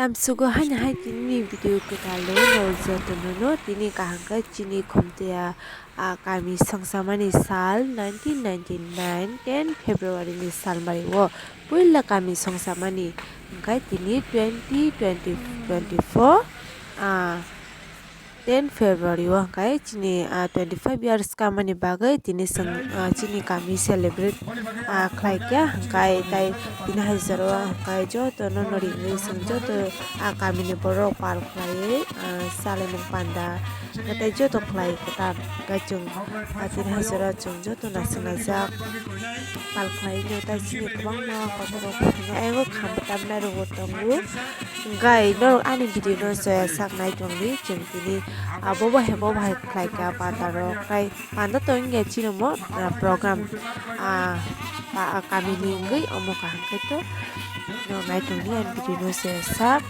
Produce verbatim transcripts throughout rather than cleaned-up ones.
Amsugo haino hai tini video kwtal o no jotono no tini kaham khe chini Khumtia, ah, kami songsamani sal nineteen ninety-nine ten February ni salmari o puila kami songsamani hwnkhe tini twenty twenty, twenty-four, ah, ten February o hwnkhe chini, ah, twenty-five years kamani bagwi tini chwng, ah, chini kami celebrate, ah, khlai kha, hwnkhe tai tini hai jora o hwnkhe joto no no ringwi chwng joto, ah, kami ni borok pal khlaiwi, ah, chalaimung panda hwnkhe tai joto khlai kwtal hwnkhe chwng, ah, tini hai jora o chwng joto naisik naijak pal khlai no tai chini kwbangma kotor rok phai khe ayang o kham tamnai rok bo tongo. Hwnkhe norok ani video no chaya sak nai tongdi, chwng tini, ah, bobo hai bobo hai khlai kha panda rok, tai panda to wngya chini omo, ah, program, ah, pa-, ah, kami ni wngwi omo kaham khe to norok nai tongdi ani video no chaya sak.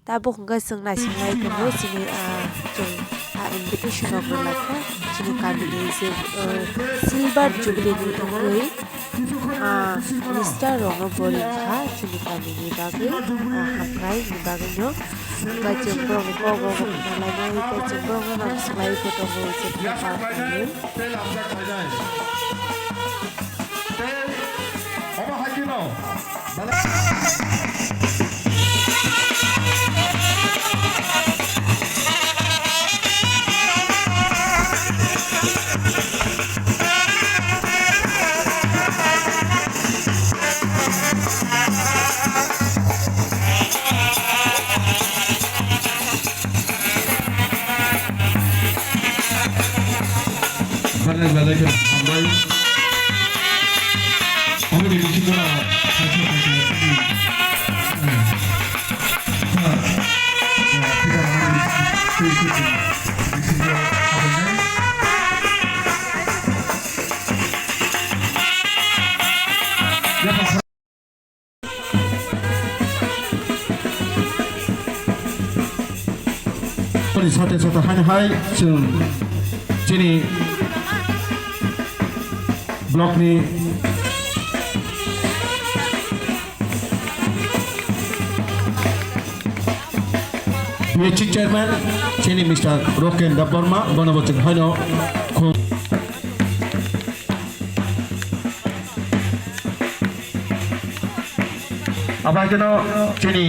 Tabuk hwnkhe chwng naising lai tongo chini, ah, chwng, ah, invitation rok rwlai kha chini kami ni je, ah, silver jubilee ni wngwi. Ah, minister rokno bo ring kha chini kamini bagwi, ah, hamkraini bagwino. Hwnkhe chwng borokni kok rok khna lainai, tei chwng borokno nang swlaiwi bo tongo, chwng kha kha khainwi. Belai belai khe hambai. Aboni bisingo no kaisa kaisa, eh, sir, eh, bisingo hambai. Boni sate sate haino hai chwng chini block ni B H C chairman chini Mister Roken Debbarma bono bo chwng haino khum. Abo hai kheno chini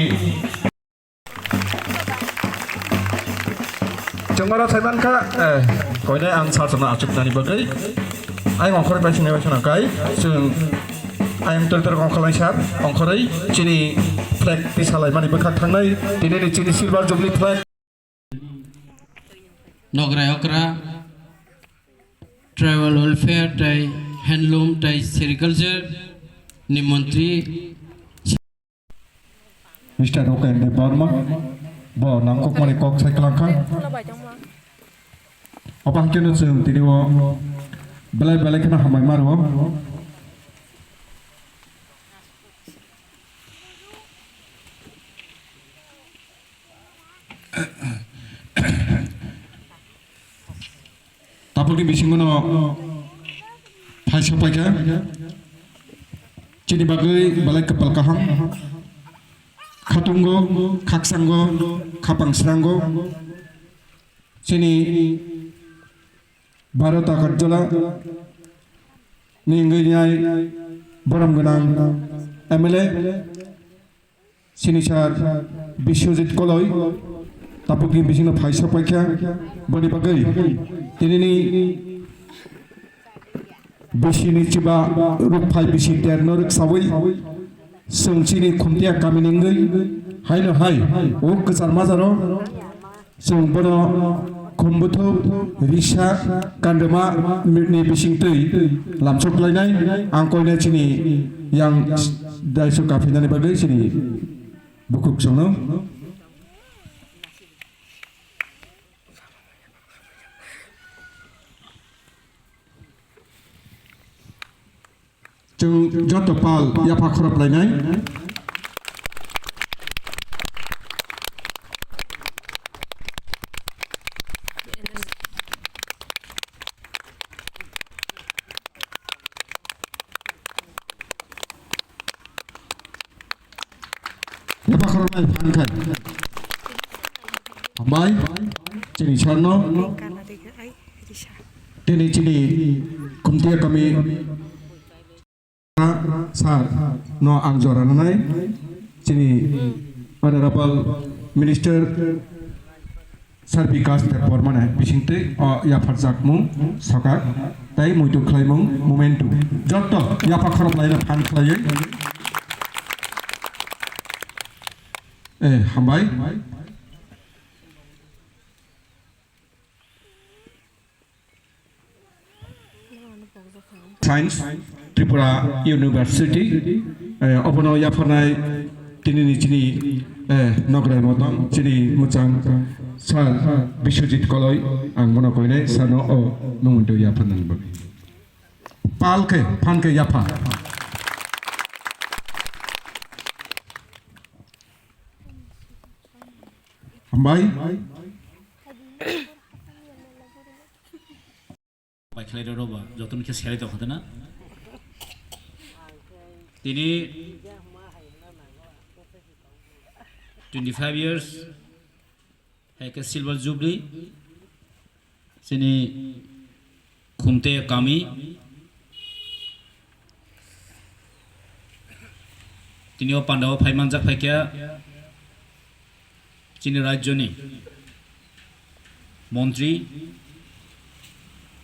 chwng oro sai mankha, eh, koinai ang sar chwngno achuknani bagwi. Ayang ongkhorwi bai swngnai bai swnam kai chwng ayang tor tor ongkholai sar ongkhorwi chini flag tisa laimani bwkhak thangnai tini ni chini silver jubilee flag. Nograi okra, tribal welfare tei handloom tei sericulture ni montri. Mister Roken Debbarma, bo nangkukmani kok sai kwlangkha. Obo hai kheno chwng tini o belai belai kheno hambai ma rwo. Tabukni bisingo no phaisa paikha. Chini bagwi belai kwpal kaham. Khatungo, khaksango, khapang srango. Chini Bharat Agartala ni wngwi nai borom gwnang M L A. Sini sir Biswajit Koloi, tabukni bisingo phaisa paikha, boni bagwi tinini bisini chiba rukphai bisi terno rwksawi, chwng chini Khumtia kamini wngwi, haino hai, o kwchar majaro, chwng bono khumbuthuk, risa, kandoma, ni bisingtwi lamsok lainai, ang koinai chini yang daiso kaphinani bagwi chini bukhuk songno. Chwng joto pal yapha khorop lainai. Yapha khoroknai phan khai. Hambai, chini sir no. Tini chini Khumtia kami sir no ang jora nanai. Chini Honorable Minister Sir Bikash Debbarma ni bisingtwi o yapharjakmung sokak tei muitu khlaimung momentum. Jotto yapha khorok laina phan khlaiwi. Eh, hambai. Science, Tripura University, eh, obono yapharnai tinini chini, eh, nograi motom chini mwchang sir Biswajit Koloi, ang bono koinai sir no o mungmung yapharnani bagwi. Pal khe, phan khe yapha. Hambai. Bai khlai rw ba, jotono khe selai tong kha na. Tini twenty five years, hai khe Silver Jubilee, chini Khumte kami, tini o pandao phai manjak phai khe, chini rajyoni montri,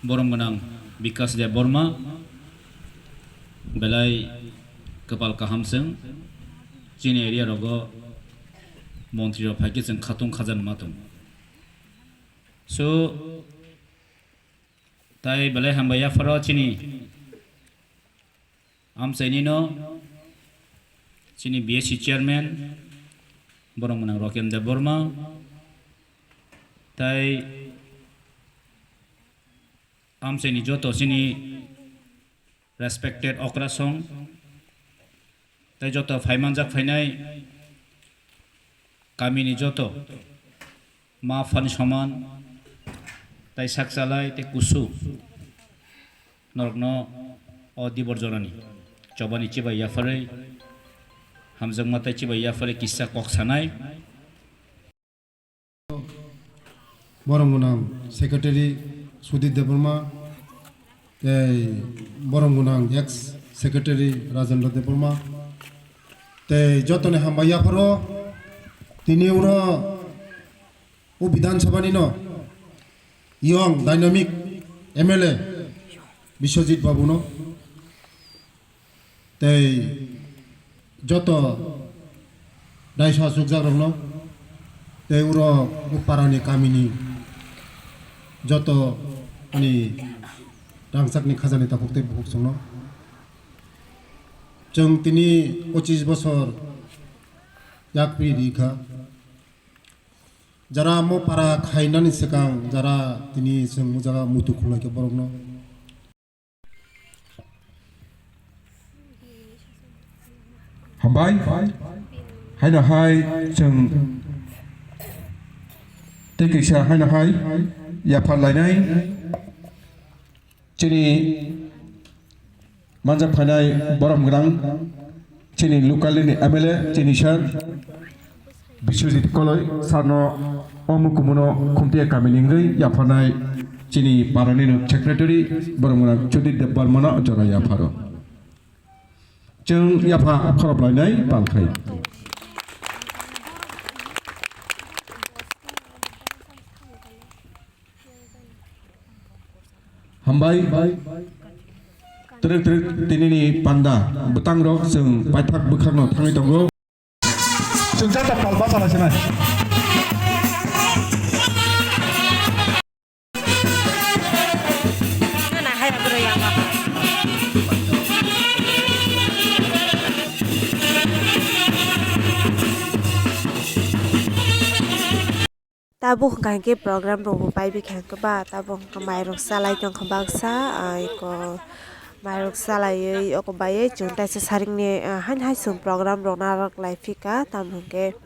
borom gwnang Bikash Debbarma, belai kwpal kaham chwng, chini area rogo montri rok phai khe chwng khatung khajan ma tongo. So, tai belai hambai yapharo chini amchaini no chini B S C chairman, borom gwnang Roken Debbarma, tai amchaini joto chini respected okra song, tei joto phaimanjak phainai kamini joto ma phani soman, tei sak chalai tei kusu norokno o dibor jorani chobani chibai yapharwi, hamjakma tei chibai yapharwi kisa kok sanai. Borom gwnang Secretary Sudip Debbarma, tei borom gwnang ex Secretary Rajendra Debbarma, tei jotoni hambai yapharo tini uro o Bidhan Sabha ni no young dynamic M L A Biswajit Babu no. Tei joto daisa chukjakrokno, tei uro o parani kamini joto ani rangchakni khajani takhuk tei bukhuk chwngno. Chwng tini pochis bosor yak ri ri kha. Jara mo para khainani swkang jara tini chwng o jaga muitu khulai khe borokno. Hambai. Haino hai chwng tei kaisa haino hai yaphar lainai. Chini manjak phainai borom gwnang chini local ni M L A chini sir Biswajit Koloi sir no o mukumuno Khumtiya kamini wngwi yapharnai chini parani no secretary borom gwnang Sudip Debbarma no jora yapharo. Chwng yapha khorop lainai palkhai. Hambai. Twrwk twrwk tinini panda bwtangrok chwng paithak bwkhakno thangwi tongo. Chwng jata pal basa laisinai. Tabuk hwnkha hinkhe program rokbo paibi kha hinkhe ba, tabuk hwnkha mairok chalai tongkha baksa, ah, eko mairok chalaiwi oko baiwi chwng taisa saringni, ah, haino hai chwng program rok narwk lai phika, tamo hinkhe,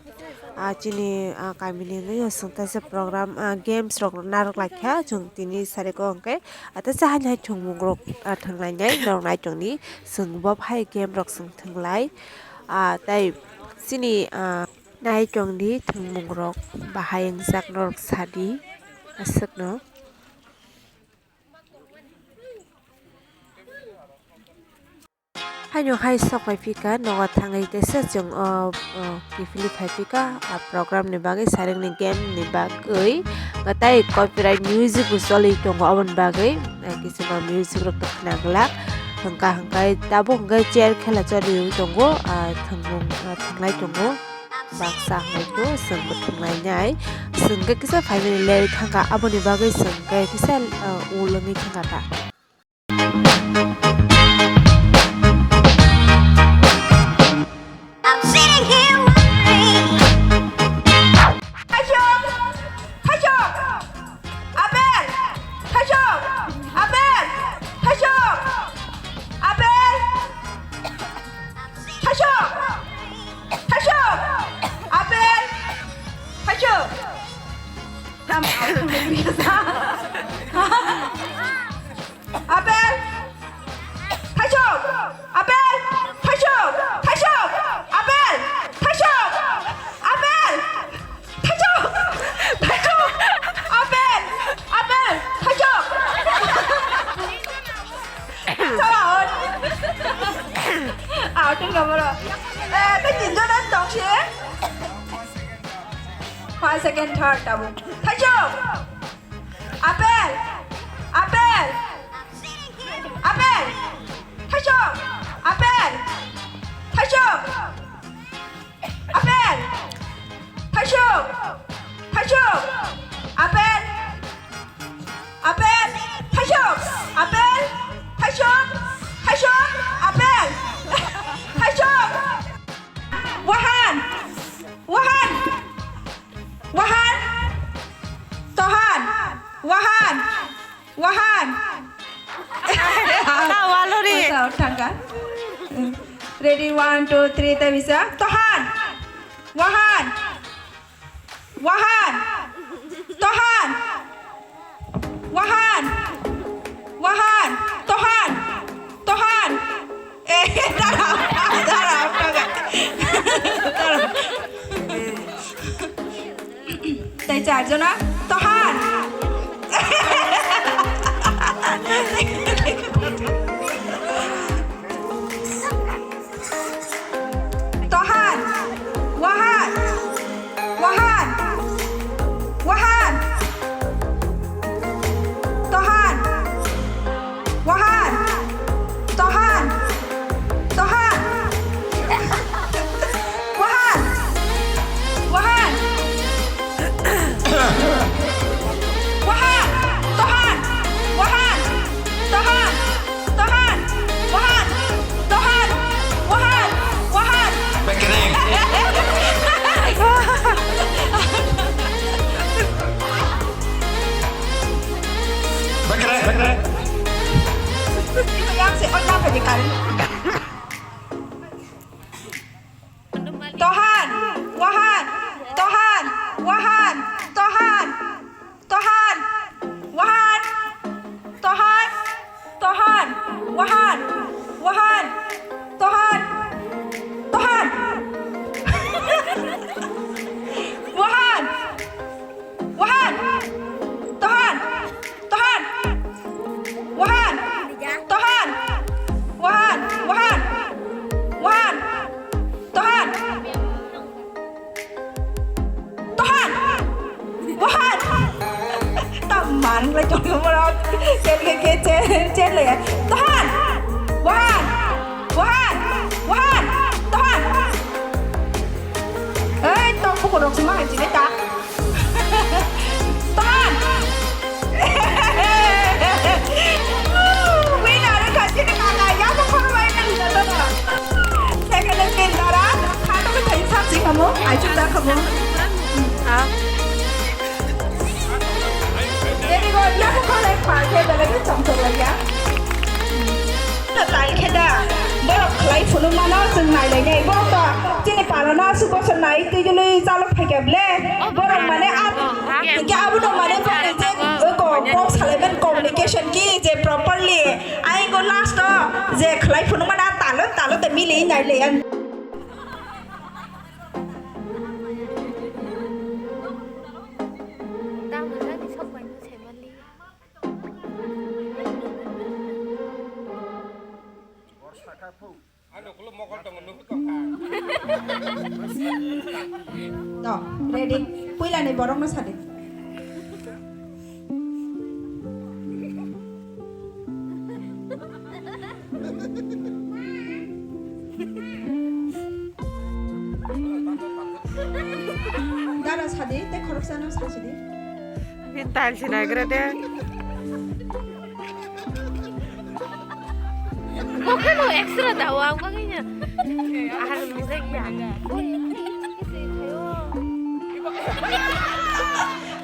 ah, chini, ah, kamini hwnwi chwng taisa program, ah, games rok narwk lai kha chwng tini sarigo hinkhe, ah, taisa haino hai thwngmung rok, ah, thwnglainai norok naitongni chwng bo phai game rok chwng thwnglai, ah, tei chini, ah, Nai tong di thwngmung rok bahai wngjak norok sa di aswk no. Haino hai sok phai phika nogo thangwi teisa chwng o, o kiphilwi phai phika a program ni bagwi, saring ni game ni bagwi. Tei copyright music bo choli tongo, aboni bagwi, eh, kichima music rok tong khna glak. Hwnkha hwnkhe tabuk hwnkhe chair khela choliwi tongo, ah, thwngmung, ah, thwnglai tongo. Baksa hwnkhe chwng bo thwnglai nai. Chwng khe kisa phaimani lerwi thangkha, aboni bagwi chwng khe kisa, ah, ul wngwi thangkha ta. I'm sitting here wondering. Thaichuk! Thaichuk! Apple! Thaichuk! Apple! Thaichuk! Apple! Thaichuk! Thaichuk! Apple! Thaichuk! Tam. Apple! Thaichuk! Apple! Thaichuk! Thaichuk! Apple! Thaichuk! Apple! Thaichuk! Thaichuk! Apple! Apple! Thaichuk! Out. Out wngkha borok. Eh, tei tinjon tong se. First, second, third tabuk. Thaichuk! Apple! Apple! Apple! Thaichuk! Apple! Thaichuk! Apple! Thaichuk! Thaichuk! Apple! Apple! Thaichuk! Apple! Thaichuk! Thaichuk! Apple! Thaichuk! Wahan! Wahan! Wahan! Tohan! Wahan! Wahan! Ta waluri. Masa thangka. Ready, one, two, three, tei bisa. Tohan! Wahan! Wahan! Tohan! Wahan! Wahan! Tohan! Tohan! Eh, darao, darao, darao. Tei char jona. Tohan! Tohan! Wahan! Wahan! Wahan! Tohan! Wahan! Tohan! Tohan! Wahan! Wahan! Wahan! Tohan! Wahan! Tohan! Tohan! Wahan! Tohan! Wahan! Wahan! Bekering. Bekering. Bekering. Yang si, oh, yang tadi kali. Tohan, wahan, tohan, wahan, tohan, tohan, wahan, tohan, tohan, wahan, wahan, tohan, tohan. Wahan. Wahan! Tohan! Tohan! Wahan! Tohan! Wahan! Wahan! Wahan! Tohan! Tohan! Wahan! Taman lai tong borok. Chen ke ke chen chen le. Tohan! Wahan! Wahan! Wahan! Tohan! Ei, tong buku rok sima hai jini ta. Tohan! Winner wngkha chini mama, yabo khorokbai nang jotono. Second wngkha Indara, khato khe thai sak sing kamo, aichuk da kamo. Ah. Very good, yabo khorokbai pha khe belai khe chongchok lai ya. Tal khe da, borok khlai phunukmano chwng nailainai. Borok to chini parano aswk bosor nai twijlwi chalok phaikha ble. Borok mane a, hwnkhe abono mane borok je eko kok salaimani communication ki je properly. Ai go last o je khlai phunukmano talo talo de mili nailaiya. To, ready. Puila ni borok no sadi. Dara sadi, te khoroksa no sadi. Bin tal sinai gra de. Bokheno extra dawa, ang bagwi ya. Ahar mujak ya.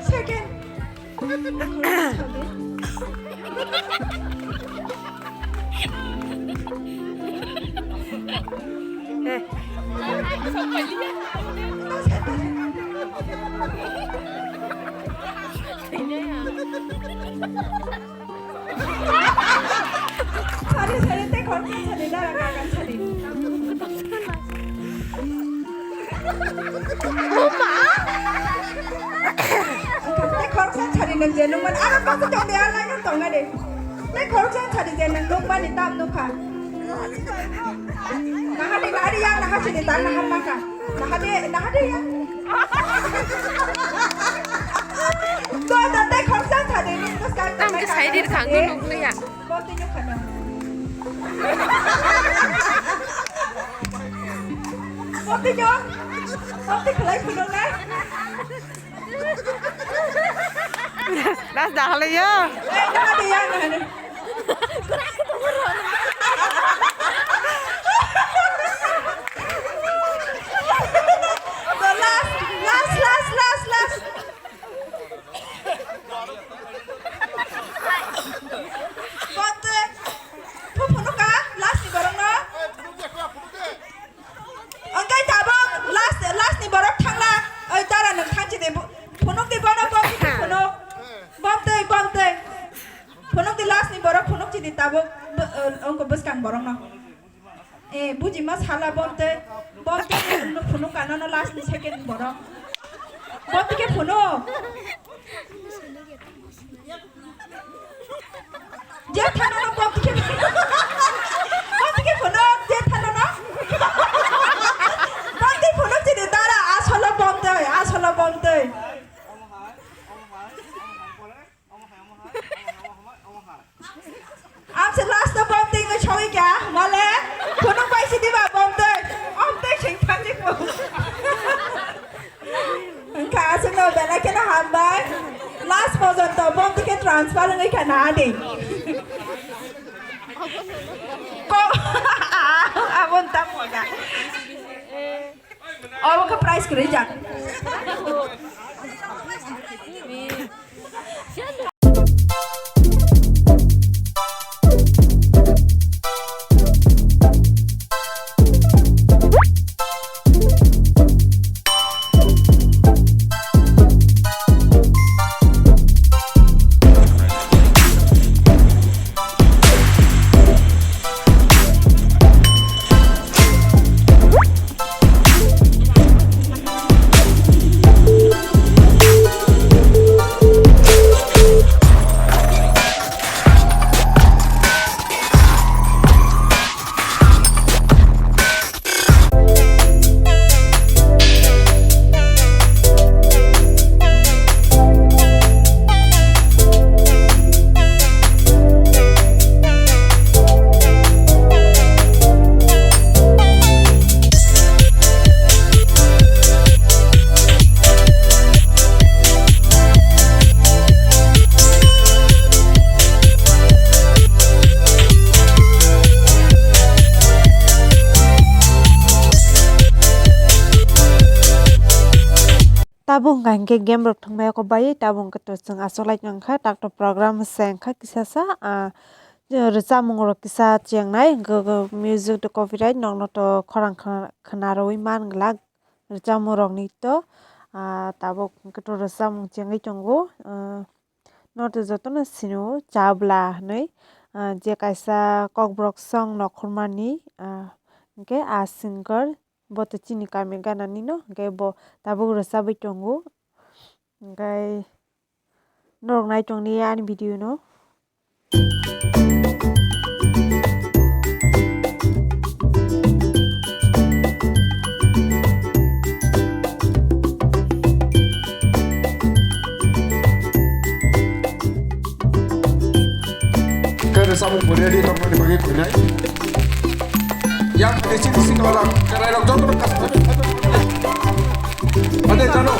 Second. Eh. Sari, sari, tei khoroksa sari, dara gagan sari. Tei khoroksa sari nang je nung man, aro kok tong de, alai nang tong de. Tei khoroksa sari je nang nung mani tam nukha. Nahadi, nahadi ya, nahasidi ta, naha maka. Nahadi, nahadi ya. Kok tei khoroksa sari nung bwskang. Tam ke saidir khang nung nukliya. Bonti nyok khana. Bonti nyok. Bonti khlai phunuknai. Das dah halai ya. Eh, dah ada ya, dah ada. Last, last, last, last, last. Bonte, phu phunukha, last ni borok no. Onkhe tabuk last, last ni borok thangla. Oi, dara nwng thangchi de, phunuk di bono, bonte phunuk. Bonte, bonte. Phunuk di last ni borok, phunuk chi di tabuk, bo-, eh, onkho bwskang borok no. Eh, bujima sala bonte, bonte phunuk kano no last ni second borok. Bonte khe phunuk. Je thano no bonte khe, bonte khe phunuk, je thano no. Bonte phunuk chi di dara, asolo bonte, asolo bonte. Ang se last o bonte wngwi sawi kha, male phunuk bai si diba bonte, bonte sing thangwi phunuk. Wngkha aswkno belai kheno hambai, last porjonto bonte khe transfer wngwi kha na di. Ko, abon ta moja. Obo khe prize kwrwi jak. Tabuk hwnkha hinkhe game rok thwngmaya kok bai, tabuk hwnkhe to chwng achuk lai tongkha, tak to program se wngkha kisa sa, ah, rwchapmung rok kisa chengnai, hwnkhe music to copyright nokno to khorang khna-, khna rwui man glak rwchapmung rokni to, ah, tabuk hwnkhe to rwchapmung chengwi tongo, ah, no to jotono sino Chabla hinwi, ah, je kaisa Kokborok song nokhormani, ah, hwnkhe a singer. Bo to chini kami ganani no, hwnkhe bo tabuk rwchabwi tongo. Hwnkhe norok nai tongdi ani video no. Samung bo ready tongmani bagwi khuinai. Yang khe chini sikla rok, cherai rok joto no kas-, ade jano.